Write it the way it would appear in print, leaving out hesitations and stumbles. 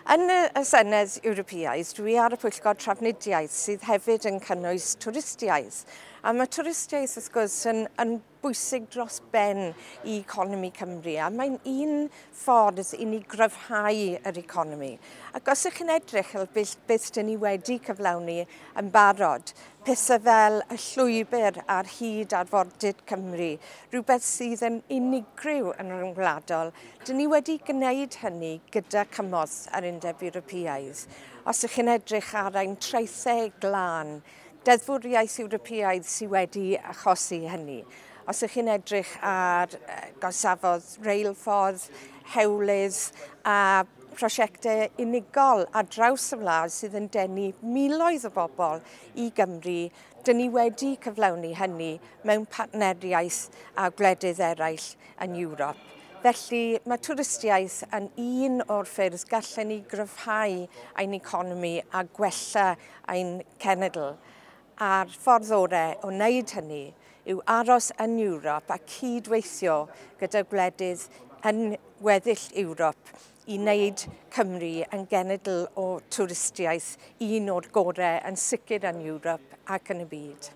Yn y Senedd Ewropeaidd, dwi ar y Pwyllgor Trafnidiaeth sydd hefyd yn cynnwys twristiaeth. A mae twristiaeth, wrth gwrs, yn bwysig dros ben i economi Cymru, a mae'n un ffordd i ni gryfhau yr economi. Ac os ych chi'n edrych ar beth dyn ni wedi cyflawni yn barod, pethau fel y llwybr ar hyd arfordir Cymru, rhywbeth sydd yn unigryw yn rhyngwladol, dyn ni wedi gwneud hynny gyda cymorth yr Undeb Ewropeaidd. Os ych chi'n edrych ar ein traethau glân, deddfwriaeth Ewropeaidd sydd wedi achosi hynny. Os ych chi'n edrych ar gorsafodd reilffordd, hewlydd a prosiectau unigol ar draws y wlad sydd yn denu miloedd o bobl i Gymru, dyn ni wedi cyflawni hynny mewn partneriaeth â gwledydd eraill yn Ewrop. Felly mae twristiaeth yn un o'r ffyrdd gallen ni gryfhau ein economi a gwella ein cenedl. A'r ffordd orau o wneud hynny yw aros yn Ewrop a cydweithio gyda gwledydd yn weddill Ewrop i wneud Cymru yn genedl o twristiaeth, un o'r gorau yn sicr yn Ewrop ac yn y byd.